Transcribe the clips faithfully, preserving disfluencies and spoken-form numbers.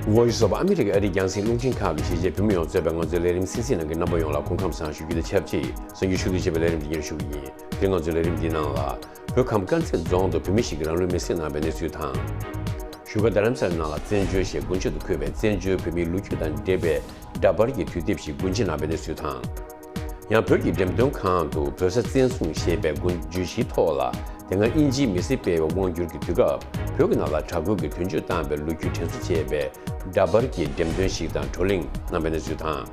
Voice of America ཨ་རིའི་རྒྱང་སྲིང་རླུང་འཕྲིན་ཁང་གི་གཞིས་བྱེས་བོད་མི་ཡོངས་གཙོས་པའི་ང་ཚོའི་ལས་རིམ་གསན་གཟིགས་གནང་མཁན་རྣམ་པ་ཡོངས་ལ་སྐུ་ཁམས་བཟང་ཞུ་རྒྱུ་དང་ཆབས་ཅིག་གསར་འགྱུར་ཕྱོགས་བསྡུས་བྱས་པའི་ལས་རིམ་འདི་ཉེར་ཞུ་གི་ཡིན། དེ་རིང་ང་ཚོའི་ལས་རིམ་འདིའི་ནང་ལ། བོད་ཁམས་དཀར་མཛེས་རྫོང་དུ་བོད་མི་ཞིག་གིས་རང་ལུས་མེར་སྲེག་གནང་བའི་གནས་ཚུལ་དང་། བཞུགས་སྒར་རྡ་རམ་ས་ལའི་ནང་ལ་བཙན་བྱོལ་ཞེས་དགུན་ཆོས་དུ་འཁོད་པའི་བཙན་བྱོལ་བོད་མིའི་ལོ་རྒྱུས་དང་འབྲེལ་བའི་འདྲ་པར་གྱི་དུས་དེབ་ཞིག་དགུན་ཆོས་གནང་བའི་གནས་ཚུལ་དང་། ཡང་བོད་ཀྱི་འགྲེམས་སྟོན་ཁང་དུ་བོད་ས་བཙན་བཟུང་ཞེས་པའི་དགུན་བརྗོད་གཞིའི་ཐོག་ལ། དེ་སྔ་དབྱིན་ཇིའི་མི་སེར་སྤེལ་བའི་དབང་བསྒྱུར་གྱི་དུས་སྐབས་བོད་ཀྱི་ནང་ལ་དྲག་རྒོལ་གྱི་དོན་གཅོད་བཏང་བའི་ལོ་རྒྱུས་དྲན་གསོ་བྱས་པའི་འདྲ་པར་གྱི་འགྲེམས་སྟོན་ཞིག་དང་བགྲོ་གླེང་གནང་བའི་གནས་ཚུལ་དང་།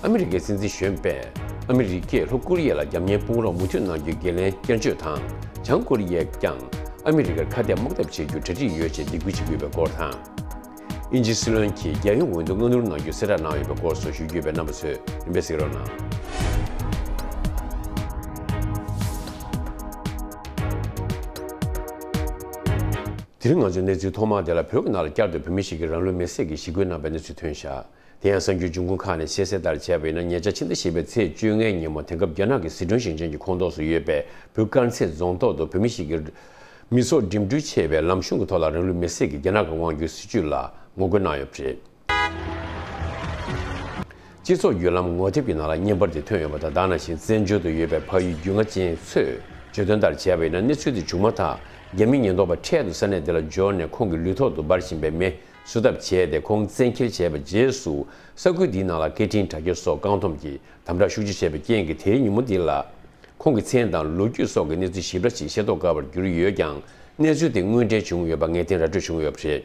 ཨ་མི་རི་ཀའི་སྲིད་འཛིན་གཞོན་པས་ཨ་མི་རི་ཀས་ལྷོ་ཀོ་རི་ཡ་ལ་རྒྱབ་གཉེར་དཔུང་རོགས་མུ་མཐུད་གནང་རྒྱུའི་འགན་ལེན་བསྐྱར་བརྗོད་དང་། བྱང་ཀོ་རི་ཡས་ཀྱང་ཨ་མི་རི་ཀར་ཁ་གཏད་དམག་འཐབ་བྱེད་རྒྱུར་གྲ་སྒྲིག་ཡོད་ཅེས་འཇིགས་སྐུལ་བྱེད་ཀྱི་ཡོད་པའི་སྐོར་དང་། དབྱིན་ཇིའི་སྲིད་བློན་གྱིས་རྒྱལ་ཡོངས་འོས་བསྡུ་སྔ་སྣུར་གནང་རྒྱུའི་གསལ་བསྒྲགས་གནང་ཡོད་པའི་སྐོར་སོགས་ཞུ་རྒྱུ་ཡོད་པས་རྣམ་པ་ཚོས་རིམ་པས་གཟིགས་རོགས་གནང་། དེ་རིང་ང་ཚོའི་གནས་ཚུལ་ཐོག་མ་དེ་ལ་བོད་ཀྱི་ནང་ལ་བསྐྱར་དུ་བོད་མི་ཞིག་གིས་རང་ལུས་མེར་སྲེག་གིས་ཞི་རྒོལ་གནང་བའི་གནས་ཚུལ་ཐོན་བཞག་དེ་ཡང་གསར་འགྱུར་འབྱུང་ཁུངས་ཁག་ནས་ཤེས་གསལ་ལྟར་བྱས་པ་ཡིན་ན། ཉེ་ཆར་ཕྱི་ཟླ་བཞི་པའི་ཚེས་བཅོ་ལྔའི་ཉིན་མོ་དེང་སྐབས་རྒྱ་ནག་གི་ཟི་ཁྲོན་ཞིང་ཆེན་གྱི་ཁོངས་གཏོགས་སུ་ཡོད་པའི་བོད་དཀར་མཛེས་རྫོང་ཐོག་ཏུ་བོད་མི་ཞིག་གིས་མི་ཚོགས་འགྲིམ་འགྲུལ་ཆེ་བའི་ལམ་གཞུང་གི་ཐོག་ལ་རང་ལུས་མེར་སྲེག་གིས་རྒྱ་ནག་གི་དབང་སྒྱུར་སྲིད་བྱུས་ལ་ངོ་རྒོལ་གནང་ཡོད་པ་རེད། སྤྱི་ཚོགས་བརྒྱུད་ལམ་ངོ་དེབ་ཀྱི་ནང་ལ་བརྙན་པར་དེ་ཐོན་ཡོད་པ་དང་། ད་ནང་བཞིན་བཙན་བྱོལ་དུ་ཡོད་པའི་ཕ་ཡུལ་རྒྱུས་མངའ་ཅན་ཚོས་བརྗོད་དོན་ལྟར་བྱས་པ་ཡིན་ན། གནས་ཚུལ་དེ་བྱུང་མ་ཐག་རྒྱ་མི་ཉེན་རྟོག་པ་འཕྲལ་དུ་ས་གནས་དེ་ལ་འབྱོར་ནས་ཁོང་གི་ལུས་ཐོག་ཏུ་འབར་བཞིན་པའི་མེ་བསུ་ཐབས་བྱས་ཏེ་ཁོང་བཙན་འཁྱེར་བྱས་པའི་རྗེས་སུ། ས་ཁུལ་འདིའི་ནང་ལ་སྐད་འཕྲིན་དྲ་རྒྱ་སོགས་བཀག་སྡོམ་གྱིས་དམ་དྲག་ཤུགས་ཆེ་བྱས་པའི་རྐྱེན་གྱིས། དེའི་ཉིན་མོ་འདི་ལ་ཁོང་གི་མཚན་དང་ལོ་རྒྱུས་སོགས་ཀྱི་གནས་ཚུལ་ཞིབ་ཕྲ་ཞིག་ཤེས་རྟོགས་དཀའ་བར་གྱུར་ཡོད་ཀྱང་། གནས་ཚུལ་དེ་དངོས་འབྲེལ་བྱུང་ཡོད་པ་ངེས་གཏན་ར་སྤྲོད་བྱུང་ཡོད་པ་རེད།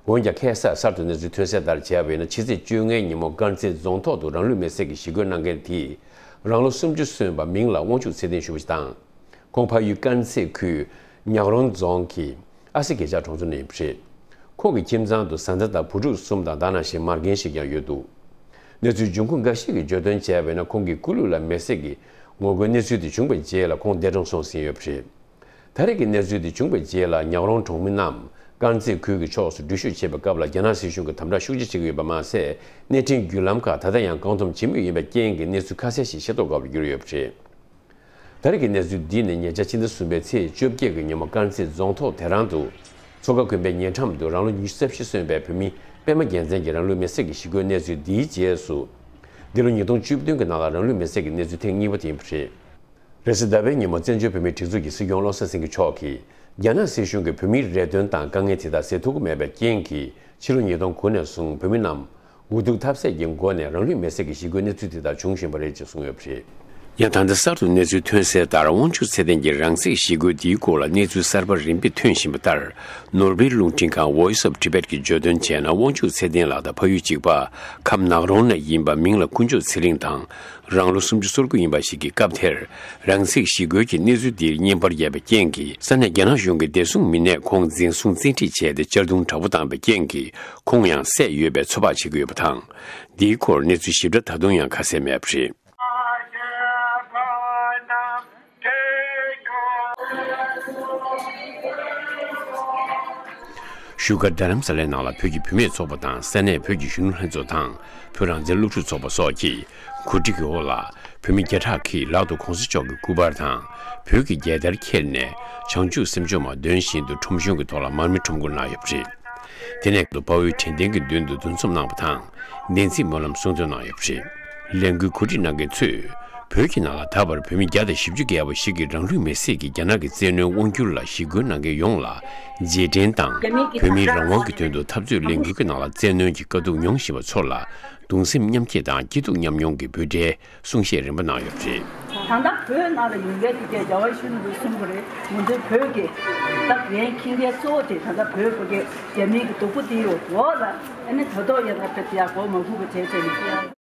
འོན་ཀྱང་། ཁ་སང་གསར་དུ་གནས་ཚུལ་ཐོན་གསལ་ལྟར་བྱས་པ་ཡིན་ན། ཕྱི་ཚེས་བཅོ་ལྔའི་ཉིན་མོ་དཀར་མཛེས་རྫོང་ཐོག་ཏུ་རང་ལུས་མེར་སྲེག་གིས་ཞི་རྒོལ་གནང་མཁན་དེས་རང་ལོ་སུམ་ཅུ་སོན་པ། མིང་ལ་དབང་ཕྱུག་ཚེ་བརྟན་ཞུ་བ་ཞིག་དང་། ཁོང་ཕ་ཡུལ་དཀར་མཛེས་ཁུལ་ཉག་རོང་རྫོང་གི་ཨ་སེ་གེ་ཇག་གྲོང་ཚོ་ནས་ཡིན་པ་རེད། ཁོང་གི་ཁྱིམ་ཚང་དུ་བཟའ་ཟླ་དང་བུ་ཕྲུག་གསུམ་དང་། ད་ནང་བཞིན་མ་རྒན་ཞིག་ཀྱང་ཡོད་འདུག་གནས་ཚུལ་འབྱུང་ཁུངས་འགའ་ཞིག་གིས་བརྗོད་དོན་བྱས་པ་ཡིན་ན། ཁོང་གི་སྐུ་ལུས་ལ་མེར་སྲེག་གི་ངོ་རྒོལ་གནས་ཚུལ་དེ་བྱུང་བའི་རྗེས་ལ་ཁོང་འདས་གྲོངས་སོང་ཟིན་ཡོད་པ་རེད། ད་རེས་ཀྱི་གནས་ཚུལ་དེ་བྱུང་བའི་རྗེས་ལ། ཉག་རོང་གྲོང་མི་རྣམས་དཀར་མཛེས་ཁུལ་གྱི་ཕྱོགས་སུ་འགྲུལ་བཞུད་བྱེད་པའི་སྐབས་ལ། རྒྱ་ནག་སྲིད་གཞུང་གིས་དམ་དྲག་ཤུགས་ཆེ་བྱེད་ཀྱི་ཡོད་པ་མ་ཟད། གནས་འཕྲིན་བརྒྱུད་ལམ་ཁག་ད་ལྟ་ཡང་བཀག་སྡོམ་བྱེད་མུས་ཡིན་པའི་རྐྱེན་གྱིས། གནས་ཚུལ་ཁ་གསལ་ཞིག་ཤེས་རྟོགས་དཀའ་བར་གྱུར་ཡོད་པ་རེད། ད་རེས་ཀྱི་གནས་ཚུལ་འདི་ནི། ཉེ་ཆར་ཕྱི་ཟླ་གསུམ་པའི་ཚེས་བཅོ་བརྒྱད་ཀྱི་ཉིན་མོ་དཀར་མཛེས་རྫོང་ཐོག་དེ་རང་དུ། མཚོ་ཁ་དགོན་པའི་ཉེ་འགྲམ་དུ་རང་ལོ་ཉི་ཤུ་རྩ་བཞི་སོན་པའི་བོད་མི་པད་མ་རྒྱལ་མཚན་གྱིས་རང་ལུས་མེར་སྲེག་གིས་ཞི་རྒོལ་གནས་ཚུལ་འདིའི་རྗེས་སུ། འདི་ལོ་ཉིས་སྟོང་བཅུ་བདུན་གྱི་ནང་ལ་རང་ལུས་མེར་སྲེག་གི་གནས་ཚུལ་ཐེངས་གཉིས་པ་དེ་ཡིན་པ་རེད། རེས་གཟའ་ཟླ་བའི་ཉིན་མོ་བཙན་བྱོལ་བོད་མིའི་སྒྲིག་འཛུགས་ཀྱི་སྲིད་སྐྱོང་བློ་བཟང་སེང་གེ་མཆོག་གིས། རྒྱ་ནག་སྲིད་གཞུང་གིས་བོད་མིའི་རེ་འདུན་དང་དཀའ་ངལ་དེ་དག་སེལ་ཐུབ་ཀྱི་མེད་པའི་རྐྱེན་གྱིས། ཕྱི་ལོ་ཉིས་སྟོང་དགུ་ནས་བཟུང་བོད་མི་རྣམས་འུ་ཐུག་ཐབས་ཟད་ཀྱི་སྒོ་ནས་རང་ལུས་མེར་སྲེག་གི་ཞི་རྒོལ་གནས་ཚུལ་དེ་དག་བྱུང་བཞིན་པ་རེད་ཅེས་གསུངས་ཡོད་པ་རེད། ཡང་ད་ལྟ་གསར་དུ་གནས་ཚུལ་ཐོན་གསལ་ལྟར། དབང་ཕྱུག་ཚེ་བརྟན་གྱི་རང་སྲེག་ཞི་རྒོལ་འདིའི་སྐོར་ལ་གནས་ཚུལ་གསར་པ་རིམ་པས་ཐོན་བཞིན་པ་ལྟར། ནོར་ཝེ་རླུང་འཕྲིན་ཁང་Voice of Tibet གིས་བརྗོད་དོན་བྱས་ན། དབང་ཕྱུག་ཚེ་བརྟན་ལགས་དང་ཕ་ཡུལ་གཅིག་པ། ཁམས་ནག་རོང་ནས་ཡིན་པ། མིང་ལ་དཀོན་མཆོག་ཚེ་རིང་དང་། རང་ལོ་སུམ་ཅུ་སོ་དགུ་ཡིན་པ་ཞིག་གིས། སྐབས་དེར་རང་སྲེག་ཞི་རྒོལ་གྱི་གནས་ཚུལ་འདིར་བརྙན་པར་བརྒྱབ་པའི་རྐྱེན་གྱིས། ས་གནས་རྒྱ་ནག་གཞུང་གི་བདེ་སྲུང་མི་སྣས་ཁོང་འཛིན་བཟུང་བཙན་ཁྲིད་བྱས་ཏེ། གཅར་རྡུང་དྲག་པོ་བཏང་བའི་རྐྱེན་གྱིས། ཁོང་ཡང་བསད་ཡོད་པའི་ཚོད་དཔག་བྱེད་ཀྱི་ཡོད་པ་དང་། འདིའི་སྐོར་གནས་ཚུལ་ཞིབ་ཕྲ་ད་དུང་ཡང་ཁ་གསལ་མེད་པ་རེད། བཞུགས་སྒར་རྡ་རམ་ས་ལའི་ནང་ལ་བོད་ཀྱི་བུད་མེད་ཚོགས་པ་དང་། ས་གནས་བོད་ཀྱི་གཞོན་ནུ་ལྷན་ཚོགས་དང་། བོད་རང་བཙན་སློབ་ཕྲུག་ཚོགས་པ་སོགས་ཀྱིས་གོ་སྒྲིག་གི་འོག་ལ། བོད་མི་བརྒྱ་ཕྲག་གིས་ལག་ཏུ་གོང་ས་མཆོག་གི་སྐུ་པར་དང་། བོད་ཀྱི་རྒྱལ་དར་འཁྱེར་ནས་བྱང་ཆུབ་སེམས་མཆོག་མ་འདོན་བཞིན་དུ། ཁྲོམ་གཞུང་གི་ཐོག་ལ་མར་མེ་ཁྲོམ་སྐོར་གནང་ཡོད་པ་རེད། དེ་ནས་དཔའ་བོའི་དྲན་རྟེན་གྱི་མདུན་དུ་འདུ་འཛོམས་གནང་བ་དང་། བདེན་ཚིག་སྨོན་ལམ་གསུང་འདོན་གནང་ཡོད་པ་རེད། ལས་འགུལ་གོ་སྒྲིག་གནང་མཁན་ཚོས། བོད་ཀྱི་ནང་ལ་ད་བར་བོད་མི་བརྒྱ་དང་བཞི་བཅུ་བརྒལ་བ་ཞིག་གིས་རང་ལུས་མེར་སྲེག་གིས་རྒྱ་ནག་གི་བཙན་གནོན་དབང་བསྒྱུར་ལ་ཞི་རྒོལ་གནང་མཁན་ཡོངས་ལ་རྗེས་དྲན་དང་། བོད་མིའི་རང་དབང་གི་དོན་དུ་འཐབ་རྩོད་ལས་འགུལ་གྱི་ནང་ལ་བཙན་གནོན་གྱི་དཀའ་སྡུག་མྱོང་བཞིན་པ་ཚོ་ལ་གདུང་སེམས་མཉམ་སྐྱེད་དང་སྐྱིད་སྡུག་མཉམ་མྱོང་གི་འབོད་སྒྲའི་གསུང་བཤད་རིམ་པ་གནང་ཡོད་པ་རེད། ད་ལྟ་བོད་ནང་ལ་ཡོད་མཁན་དེ་གའི་རྒྱལ་བ་ཡིད་བཞིན་ནོར་བུ་གསུང་གི་རེད། ང་ཚོའི་བོད་ཀྱི་ད་ངའི་ཁྱི་རྒན་གཙོ་བོ་དེ་ད་ལྟ་བོད་ཕྲུག་རྒྱ་མིའི་གི་སྡུག་པོ་དེའི་འོག་ལ། ཨ་ནི་ད་དུང་ཡང་ང་ཚོ་དེ་ཡང་མགོ་མ་སྒུར་བ་བྱས་བྱས་ནས།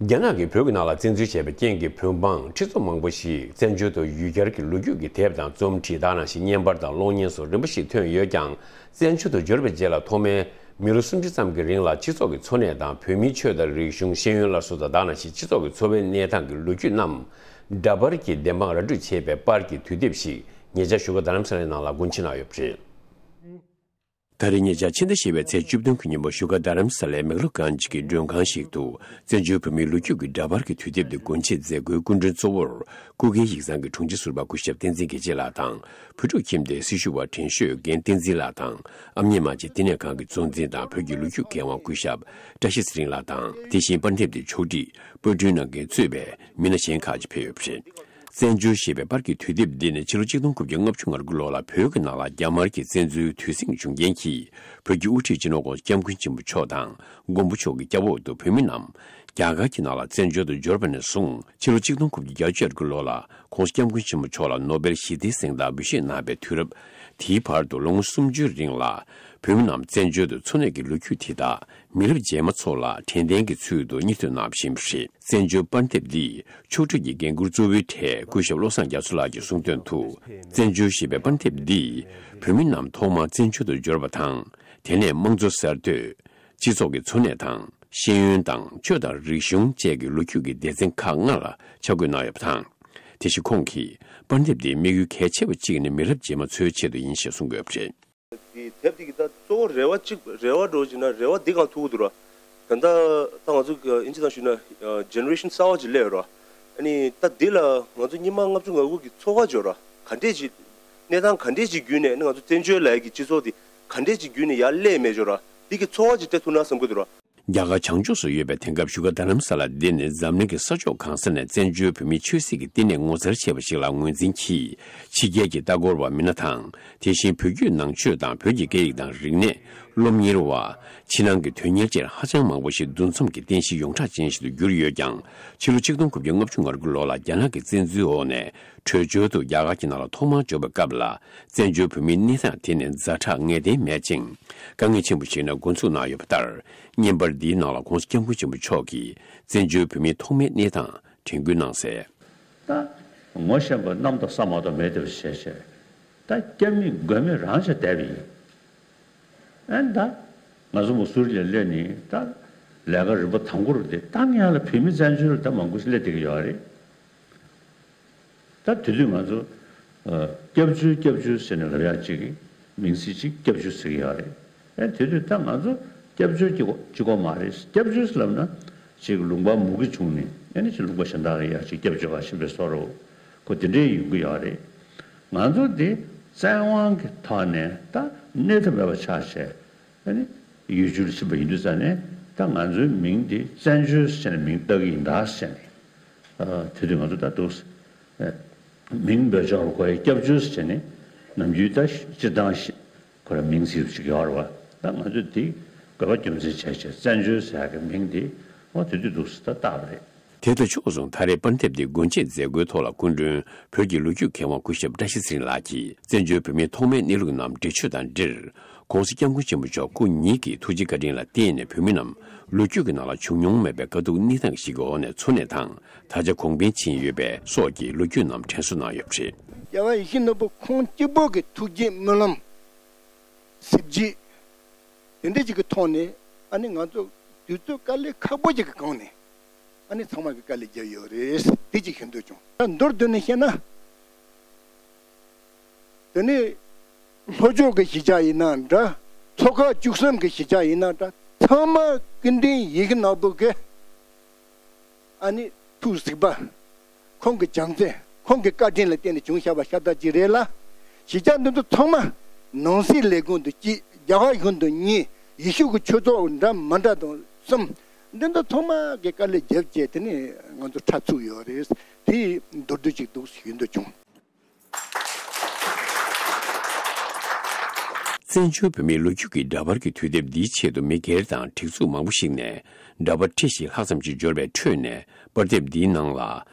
རྒྱ་ནག་གིས་བོད་ཀྱི་ནང་ལ་བཙན་འཛུལ་བྱས་པའི་རྐྱེན་གྱིས། བོད་འབངས་ཁྲི་ཚོ་མང་པོ་ཞིག་བཙན་བྱོལ་དུ་ཡུལ་གྱར་གྱི་ལོ་རྒྱུས་ཀྱི་དེབ་དང་རྩོམ་བྲིས། ད་ནང་བཞིན་བརྙན་པར་དང་གློག་བརྙན་སོགས་རིམ་པ་ཞིག་ཐོན་ཡོད་ཀྱང་། བཙན་བྱོལ་དུ་འབྱོར་བའི་རྗེས་ལ་ཐོག་མའི་མི་ལོ་སུམ་ཅུ་ཙམ་གྱི་རིང་ལ་སྤྱི་ཚོགས་ཀྱི་འཚོ་གནས་དང་། བོད་མིའི་ཆོས་དང་རིག་གཞུང་། ཤེས་ཡོན་སླར་གསོ་དང་། ད་ནང་བཞིན་སྤྱི་ཚོགས་ཀྱི་འཚོ་བའི་གནས་སྟངས་ཀྱི་ལོ་རྒྱུས་རྣམས་འདྲ་པར་གྱི་བདེན་དཔང་ར་སྤྲོད་བྱས་པའི་པར་གྱི་དུས་དེབ་ཞིག་ཉེ་ཆར་བཞུགས་སྒར་རྡ་རམ་ས་ལའི་ནང་ལ་དགོངས་ཕྱིར་གནང་ཡོད་པ་རེད། ད་རེས་ཉེ་ཆར་ཕྱི་ཟླ་བཞི་པའི་ཚེས་བཅུ་བདུན་གྱི་ཉིན་མོ་བཞུགས་སྒར་རྡ་རམ་ས་ལའི་མེག་ལོ་གྷན་ཇི་གི་མགྲོན་ཁང་ཞིག་ཏུ་བཙན་བྱོལ་བོད་མིའི་ལོ་རྒྱུས་ཀྱི་འདྲ་པར་གྱི་དུས་དེབ་དེ་སྒོ་འབྱེད་མཛད་སྒོའི་སྐུ་མགྲོན་གཙོ་བོར་སྐུ་སྒེར་ཡིག་ཚང་གི་དྲུང་ཆེ་ཟུར་པ་སྐུ་ཞབས་བསྟན་འཛིན་དགེ་བྱེད་ལགས་དང་། བོད་ཕྲུག་ཁྱིམ་སྡེའི་སྲི་ཞུ་བ་དྲན་ཤོས་རྒན་བསྟན་འཛིན་ལགས་དང་། ཨ་མྱེས་རྨ་ཆེན་བསྟི་གནས་ཁང་གི་གཙོ་འཛིན་དང་བོད་ཀྱི་ལོ་རྒྱུས་མཁས་དབང་སྐུ་ཞབས་བཀྲ་ཤིས་ཚེ་རིང་ལགས་དང་། དེ་བཞིན་པར་དེབ་དེ་ཕྱོགས་སྒྲིག་པར་སྐྲུན་གནང་མཁན་གཙོས་པའི་མི་སྣ་གཞན་ཁག་ཅིག་ཕེབས་ཡོད་པ་རེད། བཙན་བྱོལ་ཞེས་པའི་པར་གྱི་དུས་དེབ་འདི་ནི་ཕྱི་ལོ་ཆིག་སྟོང་དགུ་བརྒྱ་ལྔ་བཅུ་ང་དགུ་ལོ་ལ་བོད་ཀྱི་ནང་ལ་རྒྱ་དམར་གྱི་བཙན་འཛུལ་དུས་ཟིང་བྱུང་རྐྱེན་གྱིས། བོད་ཀྱི་དབུ་ཁྲིད་སྤྱི་ནོར་༸གོང་ས་༸སྐྱབས་མགོན་ཆེན་པོ་མཆོག་དང་མགོན་པོ་མཆོག་གི་སྐྱབས་འོག་ཏུ་བོད་མི་རྣམས་རྒྱ་གར་གྱི་ནང་ལ་བཙན་བྱོལ་དུ་འབྱོར་བ་ནས་བཟུང་། ཕྱི་ལོ་ཆིག་སྟོང་དགུ་བརྒྱ་བརྒྱད་ཅུ་གྱ་དགུ་ལོ་ལ་༸གོང་ས་༸སྐྱབས་མགོན་ཆེན་པོ་མཆོག་ལ་ནོ་བེལ་ཞི་བདེའི་གཟེངས་རྟགས་འབུལ་བཞེས་གནང་བའི་དུས་རབས་དེའི་བར་དུ་ལོ་ངོ་སུམ་ཅུའི་རིང་ལ། བོད་མི་རྣམས་བཙན་བྱོལ་དུ་འཚོ་གནས་ཀྱི་ལོ་རྒྱུས་དེ་དག་མི་རབས་རྗེས་མ་ཚོ་ལ་དྲན་རྟེན་གྱི་ཚུལ་དུ་སྙིང་བསྡུས་གནང་བཞིན་པ་རེད། བཙན་བྱོལ་པར་དེབ་འདི་ཕྱོགས་སྒྲིག་གི་འགན་འཁུར་གཙོ་བོའི་གྲས་སྐུ་ཞབས་བློ་བཟང་རྒྱ་མཚོ་ལགས་ཀྱིས་གསུངས་དོན་དུ། བཙན་བྱོལ་ཞེས་པའི་པར་དེབ་འདིས་བོད་མི་རྣམས་ཐོག་མར་བཙན་བྱོལ་དུ་འབྱོར་བ་དང་། དེ་ནས་དམངས་གཙོ་གསར་གཏོད། སྤྱི་ཚོགས་ཀྱི་འཚོ་གནས་དང་། ཤེས་ཡོན་དང་། ཆོས་དང་རིག་གཞུང་བཅས་ཀྱི་ལོ་རྒྱུས་ཀྱི་སྡེ་ཚན་ཁག་ལྔ་ལ་ཆ་བགོས་གནང་ཡོད་པ་དང་། དེ་བཞིན་ཁོང་གིས་པར་དེབ་འདིའི་དམིགས་ཡུལ་གལ་ཆེ་བ་གཅིག་ནི་མི་རབས་རྗེས་མ་ཚོའི་ཆེད་དུ་ཡིན་ཞེས་གསུངས་ཡོད་པ་རེད། དེ་དེབ་དེ་གི་ད་གཙོ་བོ་རེ་བ་གཅིག་རེ་བ་འགྲོ་བྱས་ན་རེ་བ་འདི་གང་ཐུག་གི་འདུག་ར། ད་ལྟ་ད་ང་ཚོ་གི་ཨིན་ཇི་ནང་ཞུས་ན་ཇེ་ནེ་རེ་ཤན་གསར་བ་ཅིག་སླེབས་ཡོད་ར། ཨ་ནི་ད་འདི་ལ་ང་ཚོ་སྔོན་མ་ལྔ་བཅུ་ང་དགུ་གི་ཚོར་བ་བརྗོད་ར་ག་འདྲས་ཅིག་གནས་སྟངས་ག་འདྲས་ཅིག་བརྒྱུད་ནས་ཨ་ནི་ང་ཚོ་བཙན་བྱོལ་ལབ་ཡག་གི་སྤྱི་ཚོགས་འདི་ག་འདྲས་ཅིག་བརྒྱུད་ནས་ཡར་སླེབས་མེད་བརྗོད་ར་འདི་གི་ཚོར་བ་ཅིག་སྤྲད་ཐུབ་ན་བསམ་གི་འདུག་ར། རྒྱ་གར་བྱང་ཕྱོགས་སུ་ཡོད་པའི་དེང་སྐབས་བཞུགས་སྒར་རྡ་རམ་ས་ལ་འདི་ནི་འཛམ་གླིང་གི་ས་ཕྱོགས་གང་ས་ནས་བཙན་བྱོལ་བོད་མིའི་ཆོས་སྲིད་ཀྱི་བསྟི་གནས་ངོ་མཚར་ཆེ་བ་ཞིག་ལ་ངོས་འཛིན་གྱིས། ཕྱི་རྒྱལ་གྱི་ལྟ་སྐོར་བ་མི་སྣ་དང་། དེ་བཞིན་བོད་བརྒྱུད་ནང་ཆོས་དང་བོད་ཀྱི་སྐད་ཡིག་དང་རིག་གནས། སློབ་གཉེར་བ། ཕྱི་ནང་གི་དོན་གཉེར་བཅས་ཧ་ཅང་མང་པོ་ཞིག་འདུ་འཛོམས་ཀྱི་རྟེན་གཞི་ཡོངས་གྲགས་ཅན་ཞིག་ཏུ་གྱུར་ཡོད་ཀྱང་། ཕྱི་ལོ་ཆིག་སྟོང་དགུ་བརྒྱ་ལྔ་བཅུ་ང་དགུ་ལོ་ལ་རྒྱ་ནག་གི་བཙན་འཛུལ་འོག་ནས་བྲོས་བྱོལ་དུ་རྒྱ་གར་གྱི་ནང་ལ་ཐོག་མར་འབྱོར་བའི་སྐབས་ལ། བཙན་བྱོལ་བོད་མིའི་གནས་སྟངས་དེ་ནི་ཛ་དྲག་ངེས་གཏན་མེད་ཅིང་། དཀའ་ངལ་ཆེན་པོ་ཞིག་ནས་འགོ་འཛུགས་གནང་ཡོད་པ་ལྟར། བརྙན་པར་འདིའི་ནང་ལ་༸གོང་ས་༸སྐྱབས་མགོན་ཆེན་པོ་མཆོག་གིས་བཙན་བྱོལ་བོད་མིའི་ཐོག་མའི་གནས་སྟངས་དྲན་སྐུལ་གནང་གསལ། ད་ངོ་ཤེས་པ་རྣམ་རྟོག་ས་མ་གཏོགས་མེད་དེ་བ་ཞེས་བཤད། ད་སྐྱབས་མེད་མགོན་མེད་རང་ཆ་དད་པ་ཡིན། ཨན་ད་ང་ཚོ་མོ་སུ་རི་ལ་སླེབས་ནས་ད་ལས་ཀ་རིམ་པ་དང་པོ་རུ་དེ་ད་ངེད་ལ་བོད་མི་བཙན་བྱོལ་ད་མང་པོ་ཞིག་སླེབས་བསྡད་ཀྱི་ཡོད་རེད། ད་དེ་དུས་ང་ཚོ་ཨ་སྐྱབས་བཅོལ་སྐྱབས་བཅོལ་ཟེར་ནས་ལབ་ཡག་ཅིག་གི་མིང་ཚིག་ཅིག་སྐྱབས་བཅོལ་ཟེར་གྱི་ཡོད་རེད། ཨེ་དེ་དུས་ད་ང་ཚོ་སྐྱབས་བཅོལ་གྱི་གཅིག་པོ་མ་རེད། སྐྱབས་བཅོལ་ཟེར་ལབ་ན་ཅིག་ལུང་པ་མུ་གེ་བྱུང་ནས་ཨེ་ནི་ཅིག་ལུང་པ་གཞན་དག་གི་ཡར་ཅིག་སྐྱབས་བཅོལ་ག་ཕྱིན་པའི་བཟོ་འདྲ་ཁོ་དེ་འདྲའི་ཡོང་གི་ཡོད་རེད། ང་ཚོ་འདི་བཙན་དབང་གི་ཐོག་ནས་ད་གནས་ཐབས་མེད་པ་ཆགས་བྱས། ཨ་ནི་ཡུལ་གྲུར་ཕྱིན་པ་ཡིན་དུས་ཙང་ནས་ད་ང་ཚོའི་མིང་འདི་བཙན་བྱོལ་ཟེར་ནས་མིང་བཏགས་ཀྱི་ཡིན་ད་ཟེར་ནས། ཨ་དེ་དུས་ང་ཚོ་ད་འདུག་ཨ་མིང་འབོད་ཆོག་རུ་གོ་ཡི་སྐྱབས་བཅོལ་ཟེར་ནས་ནམ་རྒྱུན་ད་སྤྱིར་བཏང་ཞིག་ཁོ་ར་མིང་ཟེར་ཞིག་ཡོད་རེད་བ། ད་ང་ཚོས་འདི་དགོས་པ་རྒྱུ་མཚན་བྱས་བྱས་བཙན་བྱོལ་ཟེར་ཡག་གི་མིང་འདི་འོ་དེ་དུས་འདུག་ད་བཏགས་པ་རེད། དེ་དང་ཕྱོགས་མཚུངས་ད་རེས་པར་དེབ་འདི་སྒོ་འབྱེད་མཛད་སྒོའི་ཐོག་ལ་སྐུ་མགྲོན་བོད་ཀྱི་ལོ་རྒྱུས་མཁས་དབང་སྐུ་ཞབས་བཀྲ་ཤིས་ཚེ་རིང་ལགས་ཀྱིས་བཙན་བྱོལ་བོད་མིའི་ཐོག་མའི་གནས་ལུགས་རྣམས་འགྲེལ་བརྗོད་དང་འབྲེལ། ༸གོང་ས་༸སྐྱབས་མགོན་ཆེན་པོ་མཆོག་སྐུ་ཉིད་ཀྱི་ཐུགས་རྗེ་བཀའ་དྲིན་ལ་བརྟེན་ནས་བོད་མི་རྣམས་ལོ་རྒྱུས་ཀྱི་ནང་ལ་བྱུང་མྱོང་མེད་པའི་དཀའ་སྡུག་གནས་སྟངས་ཤིག་གི་འོག་ནས་འཚོ་གནས་དང་། ད་ཆ་གོང་འཕེལ་ཕྱིན་ཡོད་པའི་སོགས་ཀྱི་ལོ་རྒྱུས་རྣམས་དྲན་གསོ་གནང་ཡོད་པ་རེད། རྒྱལ་བ་ཡིད་བཞིན་ནོར་བུ་ཁོང་གཅིག་པོ་གི་ཐུགས་རྗེ་སྨོན་ལམ། གཟི་བརྗིད། དེ་འདྲ་ཅིག་གི་ཐོག་ནས་ཨ་ནི་ང་ཚོ་དུས་ཚོད་དཀའ་ལས་ཁག་པོ་ཅིག་གི་སྒང་ནས་ཨ་ནི་ཚང་མ་གི་དཀའ་ལས་བརྒྱབ་ཡོད་རེད། དེ་ཅིག་ཞུ་འདོད་བྱུང་། ད་མདོར་བསྡུས་ནས་བཤད་ན། དེ་ནས་ལྷོ་ཕྱོགས་ཀྱི་གཞིས་ཆགས་ཡིན་ན་འདྲ། མཚོ་ཁ་བཅུ་གསུམ་གྱི་གཞིས་ཆགས་ཡིན་ན་འདྲ། ཚང་མ་སྐུ་མདུན་ཡིད་བཞིན་ནོར་བུ་གི་ཨ་ནི་ཐུགས་གཟིགས་པ། ཁོང་གི་བྱམས་བརྩེ། ཁོང་གི་བཀའ་དྲིན་ལ་བརྟེན་ནས་བྱུང་བཞག་པ་ཤ་སྟག་ཅིག་རེད་ལ། གཞིས་ཆགས་འདི་ཚོ་ཚང་མ་ནང་སྲིད་ལས་ཁུངས་དང་གཅིག་རྒྱ་གར་གཞུང་དང་གཉིས། ཡེ་ཤུ་གི་ཆོས་ཚོགས་འདྲ་མི་འདྲ་དང་གསུམ། འདི་ཚོ་ཚང་མ་གི་དཀའ་ལས་བརྒྱབ་བྱས་དེ་ནས་ང་ཚོ་ཁྲ་ཚུགས་ཡོད་རེད། དེ་མདོར་བསྡུས་ཅིག་འདུག་ཞུ་འདོད་བྱུང་། བཙན་བྱོལ་བོད་མིའི་ལོ་རྒྱུས་ཀྱི་འདྲ་པར་གྱི་དུས་དེབ་འདིའི་ཆེད་དུ་མི་སྒེར་དང་སྒྲིག་འཛུགས་མང་པོ་ཞིག་ནས་འདྲ་པར་ཁྲི་བཞི་ལྷག་ཙམ་ཞིག་འབྱོར་བའི་ཁྲོད་ནས། པར་དེབ་འདིའི་ནང་ལ་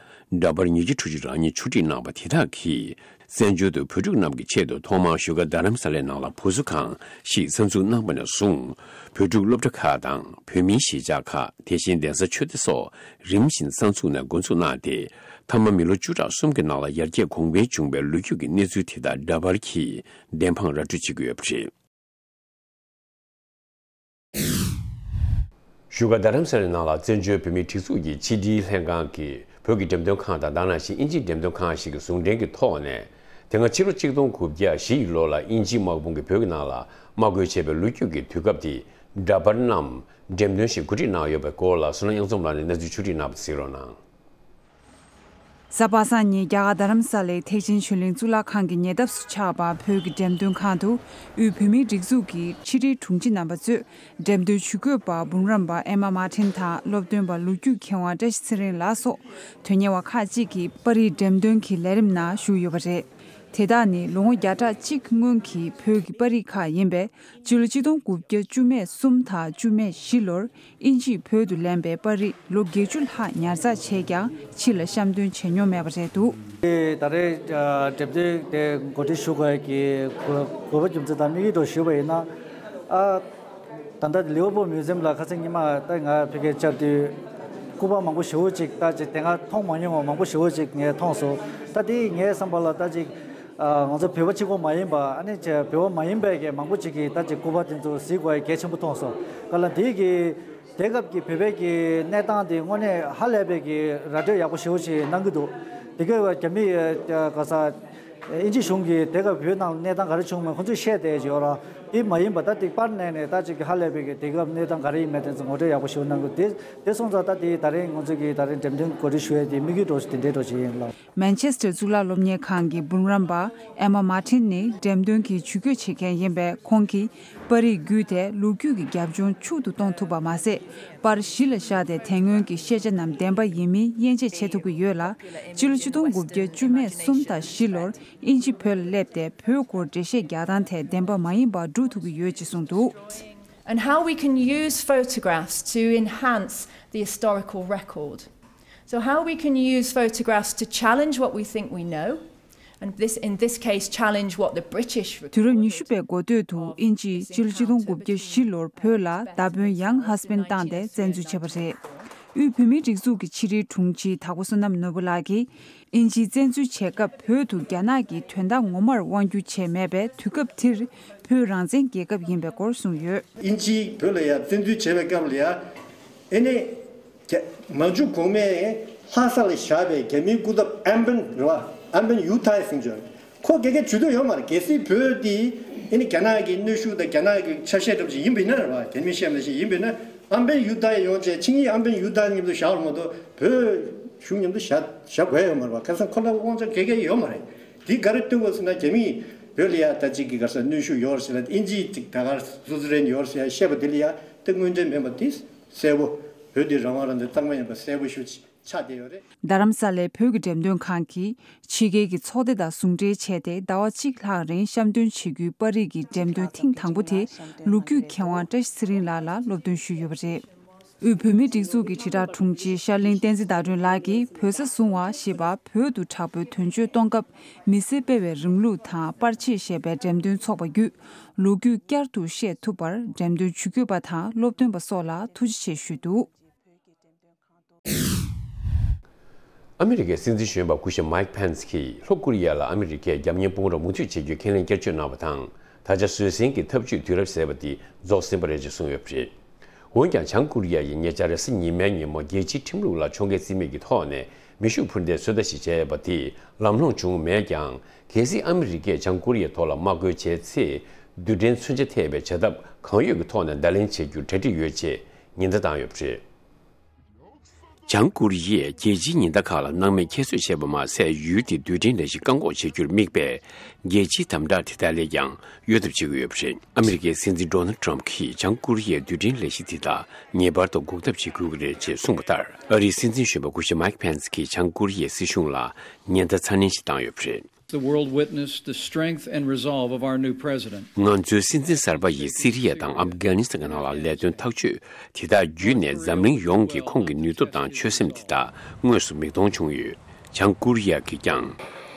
འདྲ་པར་ཉིས་བརྒྱ་དྲུག་ཅུ་རང་ཉིད་ཕྱོགས་སྒྲིག་གནང་བ་དེ་དག་གིས། བཙན་བྱོལ་དུ་བོད་ཕྲུག་རྣམས་ཀྱི་ཆེད་དུ་ཐོག་མར་བཞུགས་སྒར་རྡ་རམ་ས་ལའི་ནང་ལ་བུ་གསོ་ཁང་ཞིག་གསར་འཛུགས་གནང་བ་ནས་བཟུང་། བོད་ཕྲུག་སློབ་གྲྭ་ཁག་དང་བོད་མིའི་གཞིས་ཆགས་ཁག་དེ་བཞིན་གདན་ས་ཆོས་སྡེ་སོགས་རིམ་བཞིན་གསར་འཛུགས་ནས་འགོ་འཛུགས་གནང་སྟེ། མཐའ་མ་མི་ལོ་བཅུ་ཕྲག་གསུམ་གྱི་ནང་ལ་ཡར་རྒྱས་གོང་འཕེལ་བྱུང་བའི་ལོ་རྒྱུས་ཀྱི་གནས་ཚུལ་དེ་དག་འདྲ་པར་གྱིས་བདེན་དཔང་ར་སྤྲོད་བྱེད་ཀྱི་ཡོད་པ་རེད། བཞུགས་སྒར་རྡ་རམ་ས་ལའི་ནང་ལ་བཙན་བྱོལ་བོད་མིའི་སྒྲིག་འཛུགས་ཀྱི་ཕྱི་དྲིལ་ལྷན་ཁང་གིས་བོད་ཀྱི་འགྲེམས་སྟོན་ཁང་དང་དེ་ནང་བཞིན་དབྱིན་ཇིའི་འགྲེམས་སྟོན་ཁང་ཞིག་གི་ཟུང་འབྲེལ་གྱི་ཐོག་ནས། དེ་སྔ་ཕྱི་ལོ་གཅིག་སྟོང་དགུ་བརྒྱ་བཞི་ཡི་ལོ་ལ་དབྱིན་ཇིའི་དམག་དཔུང་གིས་བོད་ཀྱི་ནང་ལ་དམག་རྒོལ་བྱས་པའི་ལོ་རྒྱུས་ཀྱི་དུས་སྐབས་དེའི་འདྲ་པར་རྣམས་འགྲེམས་སྟོན་ཞིག་གོ་སྒྲིག་གནང་ཡོད་པའི་སྐོར་ལ་བསོད་ནམས་དབྱངས་འཛོམས་ལགས་ནས་གནས་ཚུལ་ཕྱོགས་སྒྲིག་གནང་བ་གཟིགས་རོགས་གནང་། གཟའ་པ་སངས་ཉིན་རྒྱ་གར་རྡ་རམ་ས་ལའི་ཐེག་ཆེན་ཆོས་གླིང་གཙུག་ལག་ཁང་གི་ཉེ་འདབས་སུ་ཆགས་པ་བོད་ཀྱི་འགྲེམས་སྟོན་ཁང་དུ་དབུས་བོད་མིའི་སྒྲིག་འཛུགས་ཀྱི་ཕྱི་དྲིལ་དྲུང་ཆེ་རྣམ་པ་གཙོས་འགྲེམས་སྟོན་ཇུས་འགོད་པ་འབུམ་རམས་པ་ཨེ་མ་མཱ་ཊིན་དང་སློབ་སྟོན་པ་ལོ་རྒྱུས་མཁས་དབང་བཀྲ་ཤིས་ཚེ་རིང་ལགས་སོགས་དོན་གཉེར་བ་ཁག་ཅིག་གིས་པར་རིས་འགྲེམས་སྟོན་གྱི་ལས་རིམ་ནང་ཞུགས་ཡོད་པ་རེད། དེ་དག་ནི་ལོ་ངོ་བརྒྱ་ཕྲག་གཅིག་སྔོན་གྱི་བོད་ཀྱི་པར་རིས་ཁག་ཡིན་པས། སྤྱི་ལོ་གཅིག་སྟོང་དགུ་བརྒྱ་བཅུ་མེད་གསུམ་དང་བཅུ་མེད་བཞི་ལོར་དབྱིན་ཇིས་བོད་དུ་ལེན་པའི་པར་རིས་ལོ་བརྒྱད་ཅུ་ལྷག་ཉར་ཚགས་བྱས་ཀྱང་ཕྱི་ལ་བཤམས་སྟོན་བྱས་མྱོང་མེད་པ་རེད་འདུག། ད་རེས་འགྲེམས་སྟོན་དེ་གོ་སྒྲིག་ཞུ་དགོས་ཀྱི་དགོས་པ་རྒྱུ་མཚན་དང་དམིགས་ཡུལ་ཐོག་ཞུས་པ་ཡིན་ན། ཨ། ད་ལྟ་ལི་ཝར་པུལ་མིའུ་ཛི་ཡམ་ལ་ཁ་སང་ཉི་མ་ད་ང་ཕ་གིར་བཅར་དུས་སྐུ་པར་མང་པོ་ཞེ་པོ་ཅིག་ད་ཅིག་དེ་སྔ་མཐོང་མ་མྱོང་བ་མང་པོ་ཞེ་པོ་ཅིག་ངས་མཐོང་སོང་། ད་དེ་ངའི་བསམ་པ་ལ་ད་ཅིག་ང་ཚོ་བོད་པ་གཅིག་པོ་མ་ཡིན་པ་ཨ་ནི་བོད་པ་མ་ཡིན་པའི་གི་མང་པོ་ཅིག་གིས་ད་ཅིག་སྐུ་པར་དེ་ཚོ་གཟིགས་དགོས་གལ་ཆེན་པོ་མཐོང་སོང་། ག་ལ་དེ་གི་དེ་སྐབས་ཀྱི་བོད་པའི་གི་གནས་སྟངས་དེ་དངོས་གནས་ཧ་ལས་པའི་གི་ར་སྤྲོད་ཡག་པོ་ཞེ་པོ་ཅིག་གནང་གི་འདུག། དེ་ག་རྒྱ་མི་ག་ས། དབྱིན་ཇི་གཞུང་གིས་དེ་སྐབས་བོད་ནང་གནས་སྟངས་ག་རེ་བྱུང་མིན་ཁོང་ཚོས་བཤད་བསྡད་ཀྱི་ཡོད་ར། དེ་མ་ཡིན་པ་ད་ཐིག་པར་ནས་ནས་ད་ཅིག་ཧ་ལས་པའི་གི་དེ་སྐབས་གནས་སྟངས་ག་རེ་ཡིན་མིན་དེ་ཚོ་ངོ་སྤྲོད་ཡག་པོ་ཞིག་གནང་དགོས། དེ་དེ་སོང་ཙང་ད་དེ་ད་རིང་ང་ཚོ་གིས་ད་རིང་འགྲེམས་སྟོན་གོ་སྒྲིག་ཞུ་ཡས་དེ་དམིགས་ཡུལ་འདྲ་བོ་ཞིག་དེ་འདྲའི་འདྲ་བོ་ཞིག་ཡིན་ལགས། མན་ཆེ་སི་ཊར་གཙུག་ལག་སློབ་གཉེར་ཁང་གི་འབུམ་རམས་པ་ཨེ་མ་མཱ་ཊིན་ནི་འགྲེམས་སྟོན་གྱི་ཇུས་འགོད་བྱེད་མཁན་ཡིན་པས། ཁོང་གིས་པར་རིས་བརྒྱུད་དེ་ལོ་རྒྱུས་ཀྱི་རྒྱབ་ལྗོངས་ཕྱུག་ཏུ་གཏོང་ཐུབ་པ་མ་ཟད། པར་གཞི་ལ་བཞག་སྟེ་དེ་སྔོན་གྱི་ཤེས་བྱ་རྣམས་བདེན་པ་ཡིན་མིན་དབྱེ་འབྱེད་བྱེད་ཐུབ་ཀྱི་ཡོད་ལ། སྤྱི་ལོ་ཆིག་སྟོང་དགུ་བརྒྱ་བཅུ་མེད་གསུམ་དང་བཞི་ལོར་དབྱིན་ཇི་བོད་ལ་སླེབས་ཏེ་བོད་སྐོར་འགྲེལ་བཤད་རྒྱག་སྟངས་ཐད་བདེན་པ་མ་ཡིན་པ་སྒྲུབ་ཐུབ་ཀྱི་ཡོད་ཅེས་གསུངས་འདུག། And how we can use photographs to enhance the historical record. So, how we can use photographs to challenge what we think we know, and this, in this case, challenge what the British དུས་རབས་ཉི་ཤུ་པའི་འགོ་སྟོད་དུ་དབྱིན་ཇིས་སྤྱི་ལོ་ཆིག་སྟོང་དགུ་བརྒྱ་བཞི་ལོར་བོད་ལ་མདའ་དཔོན་ཡང་ཧ་སི་པན་བཏང་སྟེ་བཙན་འཛུལ་བྱས་པ་རེད། དབུས་བོད་མིའི་སྒྲིག་འཛུགས་ཀྱི་ཕྱི་དྲིལ་དྲུང་ཆེ་དྭགས་པོ་བསོད་ནམས་ནོར་བུ་ལགས་ཀྱིས། དབྱིན་ཇིས་བཙན་འཛུལ་བྱེད་སྐབས་བོད་དུ་རྒྱ་ནག་གིས་དོན་དག་ངོ་མར་དབང་སྒྱུར་བྱས་མེད་པས། དུས་སྐབས་དེར་བོད་རང་བཙན་རྒྱལ་ཁབ་ཡིན་པའི་སྐོར་གསུངས་ཡོད། དབྱིན་ཇིས་བོད་ལ་ཡ་བཙན་འཛུལ་བྱས་པའི་སྐབས་ལ་ཡ། ཨེ་ནི། རྒྱ། མང་ཇུ་གོང་མས་ལྷ་ས་ལ་བཞག་པའི་རྒྱ་མིའི་སྐུ་ཚབ་ཨན་པན་རེད་བ། ཨན་པན་ཡུ་ཐའི་ཟེར་གྱི་ཡོད་རེད། ཁོ་དགེ་རྒན་ཇུས་གཏོགས་ཡོད་མ་རེད། གལ་སྲིད་བོད་འདི་ཨེ་ནི་རྒྱ་ནག་གི་གནོན་ཤུགས་དང་རྒྱ་ནག་གི་ཆ་ཤས་འདྲ་པོ་ཞིག་ཡིན་པ་ཡིན་ན་རེད་བ། རྒྱ་མི་བཤད་མ་ཤེས་ཡིན་པ་ཡིན་ན། ཨམ་བན་ཡུ་དཱ་ཡོང་བྱས་ཆིངས་ཡིག་ཨམ་བན་ཡུ་དཱ་མཉམ་དུ་བཞག་རོགས་མ་གཏོགས་བོད་གཞུང་མཉམ་དུ་བཞག་བཞག་དགོས་ཡོད་མ་རེད་བ། ཁ་སང་ཁོ་ལ་དབང་ཆ་ག་གེ་ཡོད་མ་རེད། དེ་ག་རེ་སྟོན་དགོས་ཟེར་ན་རྒྱ་མིས་བོད་ལ་ཡ་ད་ཅིག་གི་ག་ས་གནོན་ཤུགས་ཡོད་རེད་ཟེར་ན་དབྱིན་ཇིས་ཅིག་ད་ག་སུ་ཛི་རན་ཡོད་རེད་ཟེར་ཡ་བཤད་པ་དེ་ལ་ཡ་ད་དངོས་འབྲེལ་མིན་པ་དེ་གསལ་པོ། བོད་འདི་རང་དབང་རང་བདེན་གཙང་མ་ཡིན་པ་གསལ་པོ་ཞུ་ཆེད། ཆགས་བསྡད་ཡོད་རེད། རྡ་རམ་ས་ལའི་བོད་ཀྱི་འགྲེམས་སྟོན་ཁང་གིས་ཕྱི་རྒྱལ་གྱི་ཚོགས་སྡེ་དང་ཟུང་འབྲེལ་བྱས་ཏེ་ཟླ་བ་གཅིག་ལྷག་རིང་བཤམས་སྟོན་བྱེད་རྒྱུའི་པར་རིས་ཀྱི་འགྲེམས་སྟོན་ཐེངས་དང་པོ་དེ་ལོ་རྒྱུས་མཁས་དབང་བཀྲ་ཤིས་ཚེ་རིང་ལགས་ལ་སློབ་སྟོན་ཞུས་ཡོད་པ་རེད། དབུས་བོད་མིའི་སྒྲིག་འཛུགས་ཀྱི་དྲིལ་བསྒྲགས་དྲུང་ཆེ་ཤར་གླིང་བསྟན་འཛིན་ཟླ་སྒྲོན་ལགས་ཀྱིས་བོད་ས་བཟུང་བ་ཞེས་པ་བོད་དུ་དྲག་པོའི་དོན་གཅོད་གཏོང་སྐབས་མི་སེར་སྤེལ་བའི་རིང་ལུགས་དང་པར་ཆས་ཞེས་པའི་འགྲེམས་སྟོན་ཚོགས་པ་བརྒྱུད་ལོ་རྒྱུས་བསྐྱར་དུ་ཤེས་ཐུབ་པར་འགྲེམས་སྟོན་ཇུས་འགོད་པ་དང་སློབ་སྟོན་པ་སོགས་ལ་ཐུགས་རྗེ་ཆེ་ཞུས་འདུག། ཨ་མི་རི་ཀའི་སྲིད་འཛིན་གཞོན་པ་སྐུ་ཞབས་མའིག་ཕེན་སི་གིས་ལྷོ་ཀོ་རི་ཡ་ལ་ཨ་མི་རི་ཀའི་རྒྱབ་གཉེར་དཔུང་རོགས་མུ་མཐུད་བྱེད་རྒྱུའི་ཁས་ལེན་བསྐྱར་བཅོས་གནང་བ་དང་། ད་ཆ་བཟོད་བསྲན་གྱི་འཐབ་ཇུས་དུས་རབས་ཟེར་བ་དེ་རྫོགས་ཟིན་པ་རེད་ཅེས་གསུངས་ཡོད་པ་རེད། འོན་ཀྱང་བྱང་ཀོ་རི་ཡ་ཡིས་ཉེ་ཆར་རེས་གཟའ་ཉི་མའི་ཉིན་མོ་རྒྱལ་སྤྱིའི་ཁྲིམས་ལུགས་ལ་ཕྱོགས་འགལ་བརྩི་མེད་ཀྱི་ཐོག་ནས་མེ་ཤུགས་འཕུར་མདེལ་ཚོད་ལྟ་ཞིག་བྱས་ཡོད་པ་དེ་ལམ་ལྷོང་བྱུང་མེད་ཀྱང་། གལ་སྲིད་ཨ་མི་རི་ཀས་བྱང་ཀོ་རི་ཡའི་ཐོག་ལ་དམག་རྒོལ་བྱས་ཚེ། རྡུལ་ཕྲན་མཚོན་ཆ་ཐེབས་པའི་བྱ་ཐབས་གང་ཡོད་ཀྱི་ཐོག་ནས་བརྡ་ལན་བྱེད་རྒྱུར་གྲ་སྒྲིག་ཡོད་ཅེས་ཉེན་བརྡ་བཏང་ཡོད་པ་རེད། བྱང་ཀོ་རི་ཡས་རྒྱལ་སྤྱིའི་ཉེན་བརྡ་ཁག་ལ་སྣང་མེད་ཁྱད་གསོད་བྱས་པ་མ་ཟད། ཡུལ་དེའི་རྡུལ་ཕྲན་ལས་གཞི་བཀག་འགོག་བྱེད་རྒྱུར་དམིགས་པའི་རྒྱལ་སྤྱིའི་དམ་དྲག་དེ་དག་ལས་ཀྱང་གཡོལ་ཐབས་བྱེད་ཀྱི་ཡོད་པ་རེད། ཨ་མི་རི་ཀའི་སྲིད་འཛིན་ཌོ་ནལ་ཊམ་གྱིས་བྱང་ཀོ་རི་ཡའི་རྡུལ་ཕྲན་ལས་གཞི་དེ་དག་ངེས་པར་དུ་འགོག་ཐབས་བྱེད་དགོས་ཀྱི་རེད་ཅེས་གསུངས་པ་ལྟར། ཨ་རིའི་སྲིད་འཛིན་གཞོན་པ་སྐུ་ཞབས་མའིག་ཕེན་སི་གིས་བྱང་ཀོ་རི་ཡའི་སྲིད་གཞུང་ལ་ཉེན་བརྡ་ཚ་ནན་ཞིག་བཏང་ཡོད་པ་རེད། The world witnessed the strength and resolve of our new president. ང་ཚོའི་སྲིད་འཛིན་གསར་པ་ཡིས་སི་རི་ཡ་དང་ཨབ་གྷ་ནི་སི་ཐན་ནང་ལ་ལས་དོན་ཐག་གཅོད་དེ་དག་བརྒྱུད་ནས་འཛམ་གླིང་ཡོངས་ཀྱིས་ཁོང་གི་ནུས་སྟོབས་དང་ཆོད་སེམས་དེ་དག་དངོས་སུ་མིག་མཐོང་བྱུང་ཡོད། བྱང་ཀོ་རི་ཡ་གིས་ཀྱང་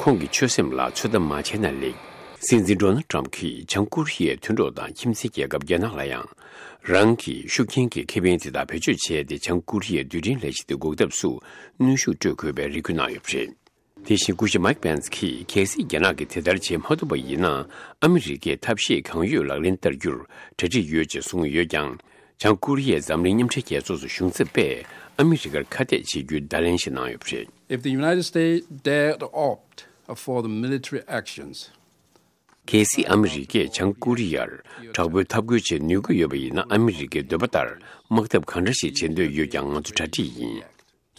ཁོང་གི་ཆོད་སེམས་ལ་ཚོད་ལྟ་མ་བྱས་ན་ལེགས། སྲིད་འཛིན་ཌོ་ནལ་ཊམ་གྱིས་བྱང་ཀོ་རི་ཡའི་མཐུན་གྲོགས་དང་ཁྱིམ་མཚེས་རྒྱལ་ཁབ་རྒྱ་ནག་ལ་ཡང་རང་གི་ཤུགས་རྐྱེན་གྱི་ཁེ་ཕན་དེ་དག་བེད་སྤྱོད་བྱས་ཏེ་བྱང་ཀོ་རི་ཡའི་རྡུལ་ཕྲན་ལས་གཞི་དེ་འགོག་ཐབས་སུ་གནོན་ཤུགས་སྤྲོད་དགོས་པའི་རེ་སྐུལ་གནང་ཡོད་པ་རེད། དེ་བཞིན་སྐུ་ཞབས་མའིག་པེན་སི་གིས་གལ་སྲིད་རྒྱ་ནག་གིས་དེ་ལྟར་བྱེད་མ་ཐུབ་པ་ཡིན་ན། ཨ་མི་རི་ཀས་ཐབས་ཤེས་གང་ཡོད་ལག་ལེན་བསྟར་རྒྱུར་གྲ་སྒྲིག་ཡོད་ཅེས་གསུངས་ཡོད་ཀྱང་། བྱང་ཀོ་རི་ཡས་འཛམ་གླིང་མཉམ་འབྲེལ་རྒྱལ་ཚོགས་སུ་གཞུང་ཚབ་པས་ཨ་མི་རི་ཀར་ཁ་གཏད་བྱེད་རྒྱུའི་བརྡ་ལན་ཞིག་གནང་ཡོད་པ་རེད། If the United States dared opt for the military actions. གལ་སྲིད་ཨ་མི་རི་ཀས་བྱང་ཀོ་རི་ཡར་དྲག་པོའི་འཐབ་རྒོལ་བྱེད་ནུས་ཀྱི་ཡོད་པ་ཡིན་ན། ཨ་མི་རི་ཀའི་འདོད་པ་ལྟར་དམག་འཐབ་གང་འདྲ་ཞིག་བྱེད་འདོད་ཡོད་ཀྱང་ང་ཚོ་གྲ་སྒྲིག་ཡིན།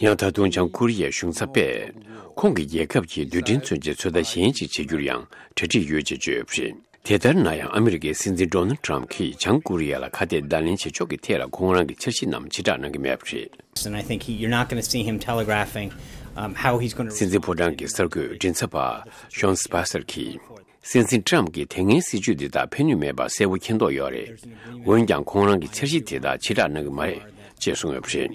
ཡང་ད་དུང་བྱང་ཀོ་རི་ཡའི་གཞུང་ཚབ་པས་ཁོང་གི་རྒྱལ་ཁབ་ཀྱིས་རྡུལ་ཕྲན་མཚོན་ཆའི་ཚོད་ལྟ་གཞན་ཞིག་བྱེད་རྒྱུར་ཡང་གྲ་སྒྲིག་ཡོད་ཅེས་བརྗོད་ཡོད་པ་རེད། དེ་ལྟར་ན་ཡང་ཨ་མི་རི་ཀའི་སྲིད་འཛིན་ཌོ་ནལ་ཊམ་གྱིས་བྱང་ཀོ་རི་ཡ་ལ་ཁ་གཏད་བརྡ་ལན་བྱེད་ཕྱོགས་ཀྱི་ཐད་ལ་ཁོང་རང་གི་འཆར་གཞི་རྣམས་ཕྱིར་བསྒྲགས་གནང་གི་མེད་པ་རེད། And I think he, you're not going to see him telegraphing, um, how he's going to སྲིད་འཛིན་ཕོ་བྲང་གི་གསར་འགོད་མགྲིན་ཚབ་པ་ཤོན་སི་པ་སར་གྱིས། སྲིད་འཛིན་ཊམ་གྱིས་དེ་སྔའི་སྲིད་ཇུས་འདི་དག་ཕན་ནུས་མེད་པ་གསལ་པོ་མཁྱེན་རྟོགས་ཡོད་རེད། འོན་ཀྱང་ཁོང་རང་གི་འཆར་གཞི་དེ་དག་ཕྱིར་བསྒྲགས་གནང་གི་མ་རེད་ཅེས་གསུངས་ཡོད་པ་རེད།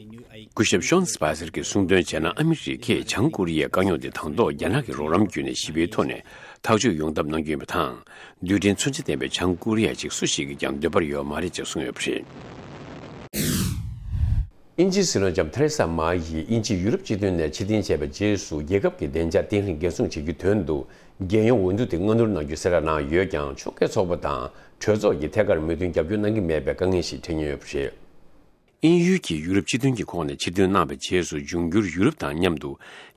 སྐུ་ཞབས་ཤོན་སི་པ་སར་གྱིས་གསུངས་དོན་བྱས་ན། ཨ་མི་རི་ཀས་བྱང་ཀོ་རི་ཡའི་དཀའ་རྙོག་དེ་དང་ཐོག་རྒྱ་ནག་གི་རོགས་རམ་བརྒྱུད་ནས་ཞི་བའི་ཐོག་ནས་ཐག་གཅོད་ཡོང་ཐབས་གནང་རྒྱུ་ཡིན་པ་དང་། རྡུལ་ཕྲན་མཚོན་ཆ་ལྡན་པའི་བྱང་ཀོ་རི་ཡ་ཅིག་སུ་ཞིག་གིས་ཀྱང་འདོད་པར་ཡོད་མ་རེད་ཅེས་གསུངས་ཡོད་པ་རེད། དབྱིན་ཇིའི་སྲིད་བློན་ལྕམ་ཐེ་རེ་ས་མཱ་ཡིས་དབྱིན་ཇི་ཡུ་རོབ་སྤྱི་མཐུན་ནས་ཕྱིར་འཐེན་བྱས་པའི་རྗེས་སུ། རྒྱལ་ཁབ་ཀྱི་བདེ་འཇགས་བརྟན་ལྷིང་འགན་སྲུང་བྱེད་རྒྱུའི་དོན་དུ་རྒྱལ་ཡོངས་འོས་བསྡུ་དེ་སྔ་སྣུར་གནང་རྒྱུའི་གསལ་བསྒྲགས་གནང་ཡོད་ཀྱང་། ཕྱོགས་འགལ་ཚོགས་པ་དང་གྲོས་ཚོགས་ཀྱིས་ཐད་ཀར་མོས་མཐུན་རྒྱབ་སྐྱོར་གནང་གི་མེད་པའི་དཀའ་ངལ་ཞིག་འཕྲད་མྱོང་ཡོད་པ་རེད། དབྱིན་ཡུལ་གྱིས་ཡུ་རོབ་སྤྱི་མཐུན་གྱི་ཁོངས་ནས་ཕྱིར་འདོན་གནང་བའི་རྗེས་སུ། འབྱུང་འགྱུར་ཡུ་རོབ་དང་མཉམ་དུ་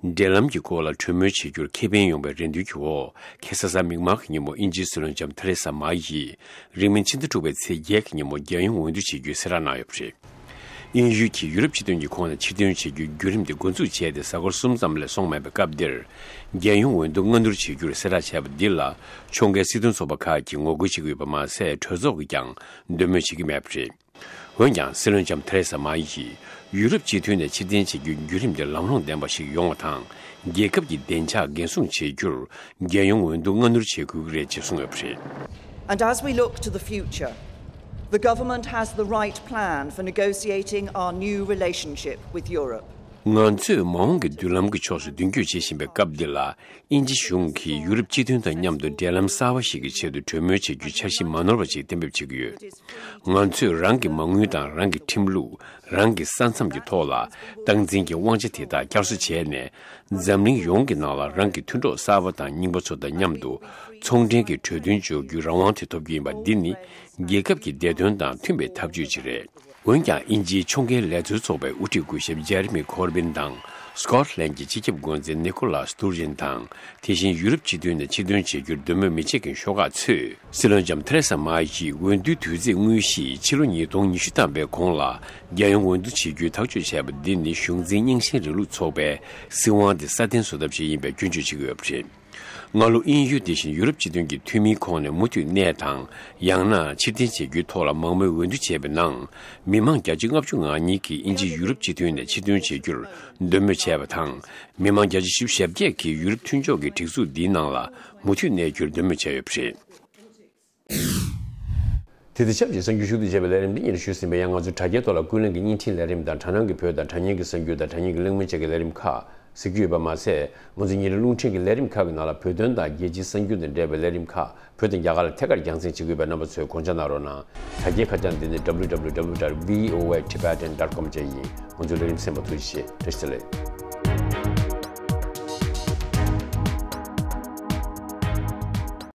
འབྲེལ་ལམ་གྱི་སྐོར་ལ་གྲོས་མོལ་བྱེད་རྒྱུར་ཁེ་ཕན་ཡོང་བའི་རེ་འདུན་གྱི་འོག་ཁ་སང་གཟའ་མིག་དམར་གྱི་ཉིན་མོ་དབྱིན་ཇིའི་སྲིད་བློན་ལྕམ་ཐེ་རེ་ས་མཱ་ཡིས་རིང་མིན་ཕྱི་ཟླ་དྲུག་པའི་ཚེས་བརྒྱད་ཀྱི་ཉིན་མོ་རྒྱལ་ཡོངས་འོས་བསྡུ་བྱེད་རྒྱུའི་གསལ་བསྒྲགས་གནང་ཡོད་པ་རེད། དབྱིན་ཡུལ་གྱིས་ཡུ་རོབ་སྤྱི་མཐུན་གྱི་ཁོངས་ནས་ཕྱིར་འདོན་བྱེད་རྒྱུའི་བརྒྱུད་རིམ་དེ་འགོ་འཛུགས་བྱས་ཏེ་གཟའ་འཁོར་གསུམ་ཙམ་ལས་སོང་མེད་པའི་སྐབས་འདིར། རྒྱལ་ཡོངས་འོས་བསྡུ་སྔ་སྣུར་བྱེད་རྒྱུར་གསལ་བསྒྲགས་བྱས་པ་འདི་ལ་ཕྱོགས་འགལ་སྲིད་དོན་ཚོགས་པ་ཁག་གིས་ངོ་རྒོལ་བྱེད་ཀྱི་ཡོད་པ་མ་ཟད། གྲོས་ཚོགས་ཀྱིས་ཀྱང་འདོད་མོས་བྱེད་ཀྱི་མེད་པ་རེད། འོན་ཀྱང་། སྲིད་བློན་ལྕམ་ཐེ་རེ་ས་མཱ་ཡིས་ཡུ་རོབ་སྤྱི་མཐུན་ནས་ཕྱིར་འཐེན་བྱེད་རྒྱུའི་བརྒྱུད་རིམ་དེ་ལམ་ལྷོང་ལྡན་པ་ཞིག་ཡོང་བ་དང་། རྒྱལ་ཁབ་ཀྱི་བདེ་འཇགས་འགན་སྲུང་བྱེད་རྒྱུར་རྒྱལ་ཡོངས་འོས་བསྡུ་སྔ་སྣུར་བྱེད་དགོས་ཀྱི་རེད་ཅེས་གསུངས་ཡོད་པ་རེད། And as we look to the future, the government has the right plan for negotiating our new relationship with Europe. ང་ཚོས་མ་འོངས་ཀྱི་མདུན་ལམ་གྱི་ཕྱོགས་སུ་མདུན་སྐྱོད་བྱེད་བཞིན་པའི་སྐབས་འདི་ལ། དབྱིན་ཇི་གཞུང་གིས་ཡུ་རོབ་སྤྱི་མཐུན་དང་མཉམ་དུ་འབྲེལ་ལམ་གསར་བ་ཞིག་གི་ཆེད་དུ་གྲོས་མོལ་བྱེད་རྒྱུའི་འཆར་གཞི་མ་ནོར་བ་ཞིག་གཏན་འབེབས་བྱེད་ཀྱི་ཡོད། ང་ཚོས་རང་གི་མ་དངུལ་དང་། རང་གི་ཁྲིམས་ལུགས། རང་གི་ས་མཚམས་ཀྱི་ཐོག་ལ་སྟངས་འཛིན་གྱི་དབང་ཆ་དེ་དག་བསྐྱར་གསོ་བྱས་ནས། འཛམ་གླིང་ཡོངས་ཀྱི་ནང་ལ་རང་གི་མཐུན་གྲོགས་གསར་པ་དང་རྙིང་པ་ཚོ་དང་མཉམ་དུ་ཚོང་འབྲེལ་གྱི་གྲོས་མཐུན་འཇོག་རྒྱུའི་རང་དབང་དེ་ཐོབ་རྒྱུ་ཡིན་པ། འདི་ནི་རྒྱལ་ཁབ་ཀྱི་བདེ་དོན་དང་མཐུན་པའི་ཐབས་ཇུས་ཅིག་རེད། འོན་ཀྱང་། དབྱིན་ཇིའི་ཕྱོགས་འགལ་ལས་བཟོའི་ཚོགས་པའི་དབུ་ཁྲིད་སྐུ་ཞབས་ཇེ་རེ་མི་ཁོར་བིན་དང་། སྐོཊ་ལན་གྱི་སྤྱི་ཁྱབ་འགོ་འཛིན་ནི་ཁོ་ལཱ་སི་ཏུར་ཇིན་དང་། དེ་བཞིན་ཡུ་རོབ་སྤྱི་མཐུན་ནས་ཕྱིར་འདོན་བྱེད་རྒྱུར་འདོད་མོས་མི་བྱེད་མཁན་ཤོག་ཁག་ཚོས། སྲིད་བློན་ལྕམ་ཐེ་རེ་ས་མཱ་ཡིས་འོས་བསྡུའི་དུས་ཚིགས་དངོས་གཞི་ཕྱི་ལོ་ཉིས་སྟོང་ཉི་ཤུ་ཐམ་པའི་གོང་ལ་རྒྱལ་ཡོངས་འོས་བསྡུ་བྱེད་རྒྱུའི་ཐག་གཅོད་བྱས་པ་འདི་ནི་གཞུང་འཛིན་རྙིང་ཞེན་རིང་ལུགས་ཚོགས་པའི་སྲིད་དབང་དེ་སྲ་བརྟན་བཟོ་ཐབས་ཤིག་ཡིན་པའི་སྐྱོན་བརྗོད་བྱེད་ཀྱི་ཡོད་པ་རེད། སྔ་ལོ་དབྱིན་ཡུལ་དེ་བཞིན་ཡུ་རོབ་སྤྱི་མཐུན་གྱི་འཐུས་མིའི་ཁོངས་ནས་མུ་མཐུད་གནས་དང་། ཡང་ན་ཕྱིར་འཐེན་བྱེད་རྒྱུའི་ཐོག་ལ་མང་མོས་འོས་བསྡུ་བྱས་པའི་ནང་། མི་མང་བརྒྱ་ཆ་ལྔ་བཅུ་ང་གཉིས་ཀྱིས་དབྱིན་ཇི་ཡུ་རོབ་སྤྱི་མཐུན་ནས་ཕྱིར་འདོན་བྱེད་རྒྱུར་འདོད་མོས་བྱས་པ་དང་། མི་མང་བརྒྱ་ཆ་བཞི་བཅུ་ཞེ་བརྒྱད་ཀྱིས་ཡུ་རོབ་མཐུན་ཕྱོགས་ཀྱི་སྒྲིག་འཛུགས་འདིའི་ནང་ལ་མུ་མཐུད་གནས་རྒྱུར་འདོད་མོས་བྱས་ཡོད་པ་རེད། དེ་དང་ཆབས་ཅིག་གསར་འགྱུར་ཞུ་གཏུག་བྱས་པའི་ལས་རིམ་འདི་སྙན་ཞུས་ཟིན་པ་ཡིན། ང་ཚོའི་དྲ་རྒྱའི་ཐོག་ལ་ཀུན་གླེང་གི་བརྙན་འཕྲིན་ལས་རིམ་དང་། དྲ་སྣང་གི་བོད་དང་དྲ་བརྙན་གྱི་གསར་འགྱུར་དང་། དྲ་བརྙན་གྱི་གླེང་མོལ་བཅས་ཀྱི་ལས་རིམ་ཁག་གཟིགས་རྒྱུ་ཡོད་པ་མ་ཟད། ང་ཚོ་ཉིན་རེའི་རླུང་འཕྲིན་གྱི་ལས་རིམ་ཁག་གི་ནང་ལ་བོད་དོན་དང་རྒྱལ་སྤྱིའི་གསར་འགྱུར་དང་འབྲེལ་བའི་ལས་རིམ་ཁག་བོད་དང་རྒྱ་གར་ལ་ཐད་ཀར་རྒྱང་སྲིང་བྱེད་ཀྱི་ཡོད་པས། རྣམ་པ་ཚོས་དགོངས་འཇགས་གནང་རོགས་གནང་། དྲ་རྒྱའི་ཁ་བྱང་འདི་ནི་W W W dot V O A Tibetan dot com བཅས་ཡིན། ང་ཚོའི་ལས་རིམ་གསན་པར་ཐུགས་རྗེ་ཆེ། བཀྲ་ཤིས་བདེ་ལེགས།